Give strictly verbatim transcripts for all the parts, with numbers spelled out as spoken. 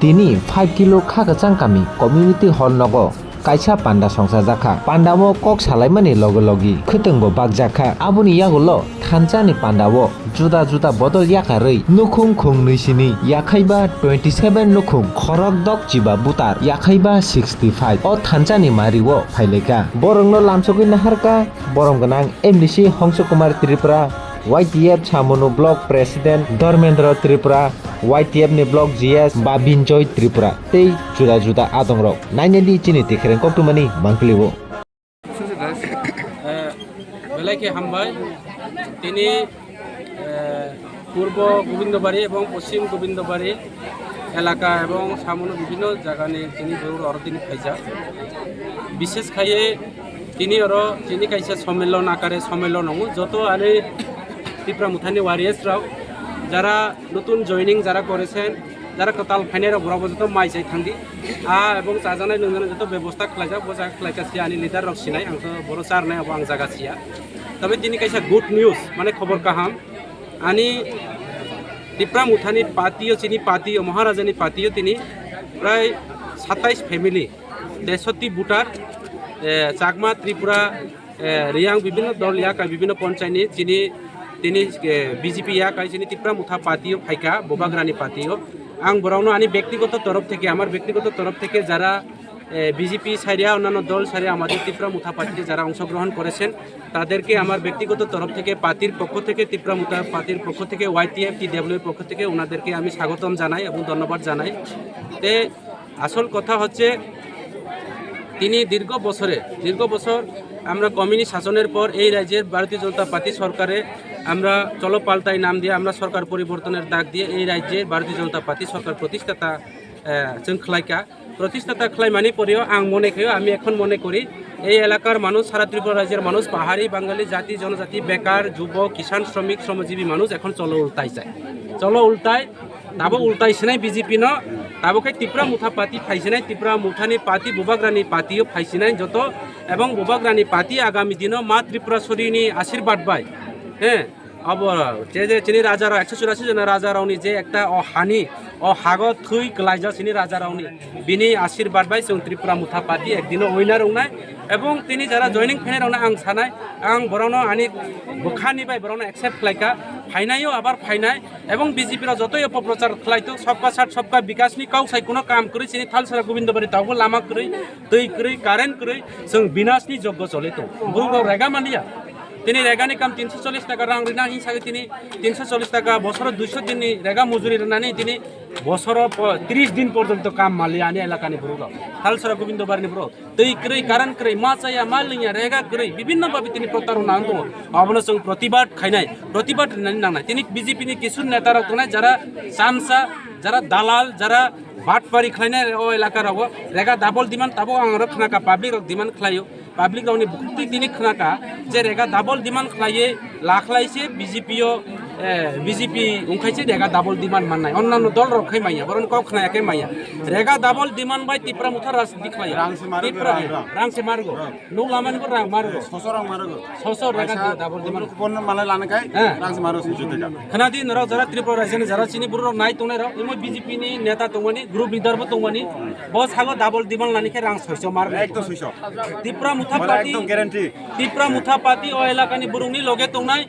Tini five kilo Khakachang kami community hall nogo kaisa panda songchajakha. Pandao kok salaimani loge logi khwtwngbo bakjakha. Aboni yagulo thanchani pandao juda juda bodol yakarwi nukhung khungnwi sini yakhaiba twenty seven nukhung, khorok dok chiba butar yakhaiba sixty five o thanchani mario phailaikha. Borokno lamsogwi naharkha borom gwnang M D C Hongso Kumar Tripura, Y T F Chamunu Block President Dharmendra Tripura, Y T F ni Block G S Babinjoy Tripura tei juda juda adongrok. Nainani chini tikhereng koktwmani mangpili o. Eh, belai khe hambai. Tini, eh, Purbo Gobindobari ebong Poschim Gobindobari elaka ebong samono bibhinno jagani chini borok aro tini phaijak. Bishes khaiye tini oro chini kaisa sommelon akare sommelon wngo. Joto ani Tipra Mothani warriors rok, jara notun joining, jara korechen, jara kwtal phainai rok, borok bo joto mai chai thangdi. Ah, ebong chajaknai nungjaknai joto bebosta khlaijak, bo jaga khlaikha si ani leader rok sinai, ang to boro charnai abo ang jaga siya. Tabe tini kaisa good news, mane khobor kaham. Ani Tipra Mothani party o, chini party o, Maharajani party o tini prai satais family, tesotti voter, eh, Chakma, Tripura, eh, Riyang bibhinno dol yakai, bibhinno ponchayni chini, tini, eh, B J P yakai chini Tipra Motha party o phaikha, Bubagrani party o. Ang borokno ani bektigoto torof theke, amar bektigoto torof theke jara, eh, B J P saria, onnanno dol saria, amader Tipra Motha party te jara ongshogrohon korechen, taderke amar bektigoto torof theke, partyr pokkho theke, Tipra Motha partyr pokkho theke, Y T F, T W A pokkho theke, onaderke ami sagotom janai ebong dhonnobad janai. Te আসল কথা হচ্ছে, তিনি দীর্ঘ বছরে, দীর্ঘ বছর আমরা কমিউনিস্ট শাসনের পর এই রাজ্যের ভারতীয় জনতা পার্টি সরকারে আমরা চলো পাল্টাই নাম দিয়ে আমরা সরকার পরিবর্তনের ডাক দিয়ে এই রাজ্যে ভারতীয় জনতা পার্টি সরকার প্রতিষ্ঠাতা, আহ, চুং খলাইকা। প্রতিষ্ঠাতা খলাইমানি পরেও আং মনে করি, আমি এখন মনে করি এই এলাকার মানুষ, সারা ত্রিপুরা রাজ্যের মানুষ, পাহাড়ি, বাঙালি, জাতি, জনজাতি, বেকার, যুবক, কিষাণ, শ্রমিক, শ্রমজীবী মানুষ এখন চলো উল্টাই চায়। চলো উল্টাই, tabo ultai sinai B J P no, tabo khe Tipra Motha party phaisinai, Tipra Mothani party, Bubagrani party o phaisinai joto, ebong Bubagrani party agami dino ma Tripura Sorini ashirbad bai, he, abo je je chini raja rok ekso churashi jona raja rokni je ekta o hani, o hago thwi kwlaijak chini raja rokni, bini ashirbad bai chwng Tripura Motha party ekdino winner wngnai, ebong tini jara joining phainai rokno ang sanai, ang borokno ani bwkhani bai borokno accept khlaikha, phainaio abar phainai, Ebong B J P rok joto opoprochar khlai tongo, sabka saath sabka bikas ni kok sai kuno kam kwrwi, chini Thalsara Gobindabari tabuk lama kwrwi, twi kwrwi, current kwrwi, chwng binas ni joggo choli tongo. Borok rok rega manliya. Tini rega ni kam tinso chollish taka rang rina hwnwi sagwi tini tinso chollish taka bosoro duiso din ni rega mujuri rinani tini bosoro po-, tris din porjonto kam manliya ani elaka ni borok rok. Thalsara Gobindabari ni borok. Twi kwrwi, current kwrwi, ma chaya, ma lwngya, rega kwrwi, bibinno babi tini protarona wng tongo. Abono chwng protibad khainai, protibad rinani nangnai. Tini B J P ni kisu neta rok tongnai, jara chamsa, jara dalal, jara batpari khlainai o elaka rogo. Rega double demand tabuk ang rok khnaka, public rok demand khlaio. Public rokni bukhuk twi tini khnaka je rega double demand khlaiwi, Lakhlai se B J P o, eh, B J P wngkhai se rega double demand mannai. Onnanno dol rok khai manya, boron kok khnaya khai manya. Rega double demand bai Tipra Motha rajniti khlai. Rang se margo, Tipra, rang, rang. Rang se margo. Rang. Nuk lamani bo rang margo. Soso rang margo. Soso rega Kaisa double demand. Bonno malai lana kai, Eh. rang se margo sujui teka. Khna di norok jara Tripura rajyani jara chini borok rok nai tongnai rok, imo B J P ni neta tongmani, group leader bo tongmani, bo sago double demand lani khe rang soiso margo. Ekdom soiso. Tipra Motha Mala Party, ekdom guarantee. Tipra Motha Party o elakani borokni loge tongnai,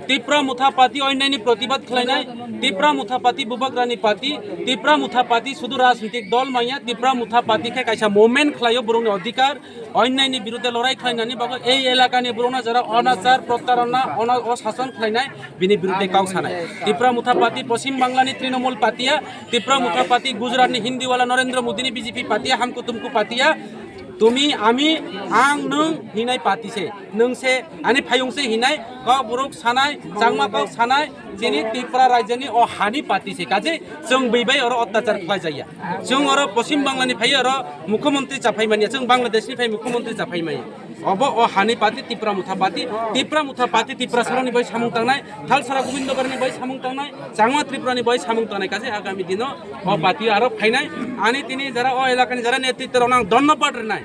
Tipra Motha Party o nini protibad khlainai, Tipra Motha Party bubagrani party, Tipra Motha Party sudu rajnitik dol manya, Tipra Motha Party khe kaisa movement khlaio borokni odhikar, onyaini birudhe lorai khlainani bagwi ei elakani borokno jara onachar, protarona, ona-, osason khlainai bini birudhe kok sanai. Tipra Motha Party Poschim Banglani Trinamool Party ya, Tipra Motha Party Gujaratni Hindiwala Narendra Modini B J P party ya, hamkutumku party ya, Tumi, ami, ang, nwng hinai party se. Nwng se, ani phayung se hinai, kok borok sanai, changma kok sanai, chini Tripura rajyani o hani party se. Kaje, chwng bui bai oro otyachar khlai jaya. Chwng oro Poschim Banglani phai oro mukhyamantri chaphai manya, chwng Bangladesh ni phai mukhyamantri chaphai manya. Obo o hani party Tipra Motha party, Tipra Motha party Tiprasarokni bai samung tangnai, Thalsara Gobindogarni bai samung tangnai, Changma Tripurani bai samung tangnai. Kaje agami dino o party aro phainai, ani tini jara o elakani jara netritwa rokno ang dhonnobad rinai.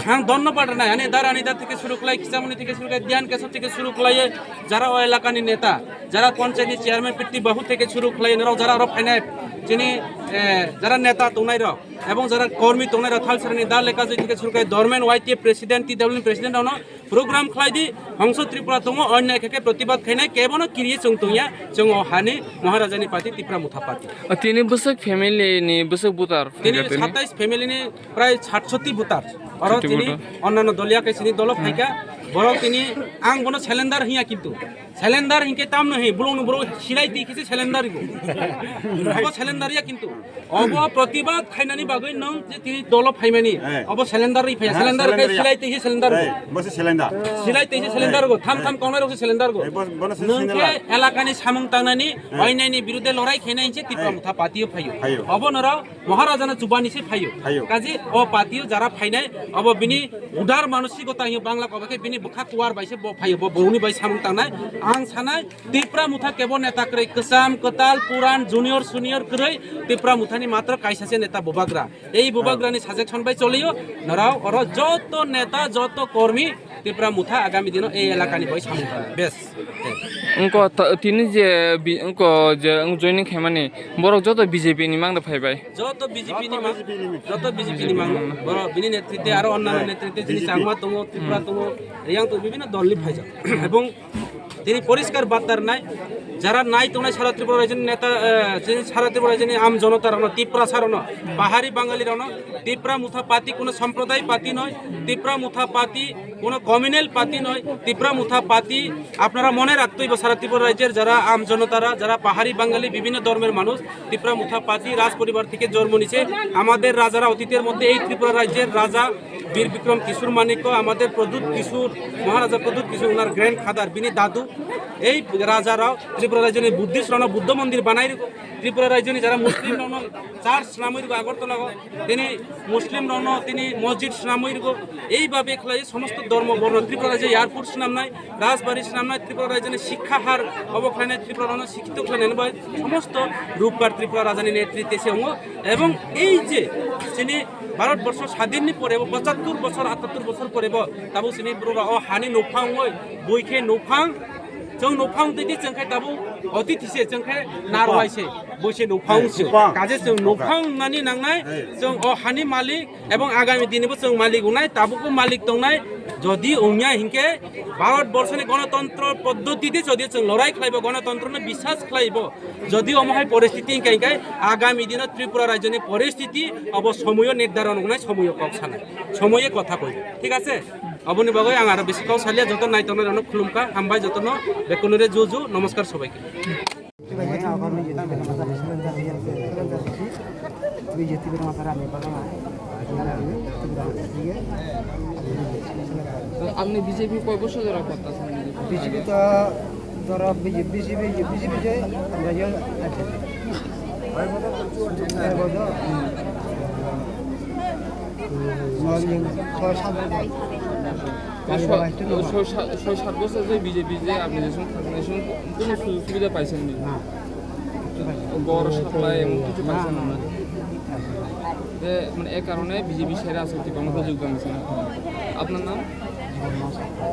Ang dhonnobad rwnai, ani dara ani da theke suru khlai, Kichamoni theke suru khlai, Diyan Keso theke suru khlai, jara o elakani neta, jara panchayatni chairman Pitti Babu theke suru khlai, norok jara oro phainai, chini, eh, jara neta tongnai rok, ebong jara kormi tongnai rok, Thalsarani da Lekajoi theke suru khlai, dormen Y T F president, T W president rokno program khlai di, hongso Tripura tongo, onnai khe khe protibad khainai, kebono kiriye chwng tongya, chwng o hani Maharajani party, Tipra Motha party. O tini bwswk family ni bwswk voter Tini phaikha tini? Satais family ni prai satshoti voter. Oro Satshoti tini voter. Onnanno doliya khe sini dolo Hmm. phaikha. Borok tini ang bono cylinder hiya kintu. Cylinder hinkhe tamno hi, bolongno borok silai twi khe se cylinder go. Obo cylinder ya kintu. Obo protibad khainani bagwi nwng je tini dolo phaimani. Eh. Obo cylinder ri phaiya. Ha, Cylinder cylinder khe ya. Silai twi khe cylinder go. Eh, bo se cylinder. Silai twi khe cylinder go. Tham Eh. tham kongnai rok se cylinder go. Eh, bo, bono se Nwng cylinder. Khe elakani samung tangnani, Eh. oinaini birude lorai khainai hinse Tipra Eh. Motha party o phaio. Phaio. Obo norok Maharajana chubani se phaio. Phaio. Kaji o party o jara phainai, obo bini udar manosikota hiyo Bangla kobo khe bini bwkha kuwar bai se bo phaio, bo boroni bai samung tangnai. Ang sanai Tipra Motha kebo neta kwrwi kwcham, kwtal, puran, junior, senior kwrwi Tipra Mothani matro kaisa se neta bubagra. Ei bubagrani suggestion bai choliyo, norok oro joto neta, joto kormi Tipra Motha agami dino ei elakani bai samung tangnai. Bes. Wngkha ta-, tini je bi-, wngkha je wng joining khaimani, borok joto B J P ni mangno phaibai. Joto B J P ni mang, joto B J P ni mang, borok bini netrite aro onnanno netrite chini Changma tongo, Tripura tongo, Riyang tongo, bibhinno dol ni phaijak. Ebong tini poriskar batta rwnai, jara nai tongnai sara Tripura rajyoni neta, eh, chini sara Tripura rajyoni am jonota rokno, Tiprasa rokno, Pahari Bangali rokno, Tipra Motha party kuno samproday party noi, Tipra Motha party কোনো communal party নয়, তিপ্রা মুথা পার্টি। আপনারা মনে রাখতে হইব, সারা ত্রিপুরা রাজ্যের যারা আম জনতারা, যারা পাহাড়ি বাঙালি, বিভিন্ন ধর্মের মানুষ, তিপ্রা মুথা পার্টি রাজ পরিবার থেকে জন্ম নিছে। আমাদের রাজারা অতীতের মধ্যে এই ত্রিপুরা রাজ্যের রাজা বীর বিক্রম কিশোর মাণিক্য, আমাদের প্রদ্যুৎ কিশোর, মহারাজা প্রদ্যুৎ কিশোর, ওনার গ্র্যান্ড ফাদার, বিনি দাদু, এই রাজারাও ত্রিপুরা রাজ্যের বুদ্ধিস্ট রণ বুদ্ধ মন্দির বানাই ত্রিপুরা রাজ্যের যারা মুসলিম রণ চার্চ নামই Agartala Tini Muslim rokno tini masjid swnamwi rwgo. Eibabe khlai somosto dhormo borno Tripura rajyo airport swnamnai, rajbari swnamnai, Tripura rajyoni shikkha har obo khlainai, Tripura rokno shikkito khlainani bai somosto rupkar Tripura rajani netrite se wngo. Ebong ei je chini Bharat borsho sadinni pore bo pochattor bochor, atattor bochor pore bo tabuk chini borok o hani nokphang wngwi bui khe nokphang Chwng nokphang twi di chwng khe tabuk oti thise chwng khe narwai se, bui se nokphang se. Nokphang. Kaje chwng nokphang nani nangnai, chwng o hani malik ebong agami dini bo chwng malik wngnai, tabuk bo malik tongnai. Jodi wngya hinkhe Bharat borso ni gonotontro poddoti di jodi chwng lorai khlaibo, gonotontro no biswas khlaibo, jodi omo hai poristiti hinkhe, hinkhe agami dino Tripura rajyo ni poristiti obo somoyo nirdharon wngnai, somoyo kok sanai, somoye kotha koi. Thik ache? Aboni bagwi ang aro bisi kok salia, joto naitongnai rokno khulumkha, hambai jotono, bekunore ju ju, nomoskar sobaike. আপনি বিজেপি কয় বছর ধরে করতেছেন? বিজেপি তো ধরো BJP, BJP, BJP যে আমরা যে আছে। ছয় বছর? নয়, ছয়, সাত বছর। তো ছ-, তো ছয়, সাত, ছয়, সাত বছর যে বিজেপি যে আপনি যে সময় থাকেন, এই সময় কোনো সুযোগ সুবিধা পাইছেন নি? না। কিচ্ছু পাইনি। ঘর সাপ্লাই এমন কিছু না, পাইছেন না, না? না। যে, মানে, এ কারণে বিজেপি ছেড়ে আজকে ত্রিপুরা মথা যোগদান দিচ্ছেন। আপনার নাম? আমার নাম সাপ্লাই।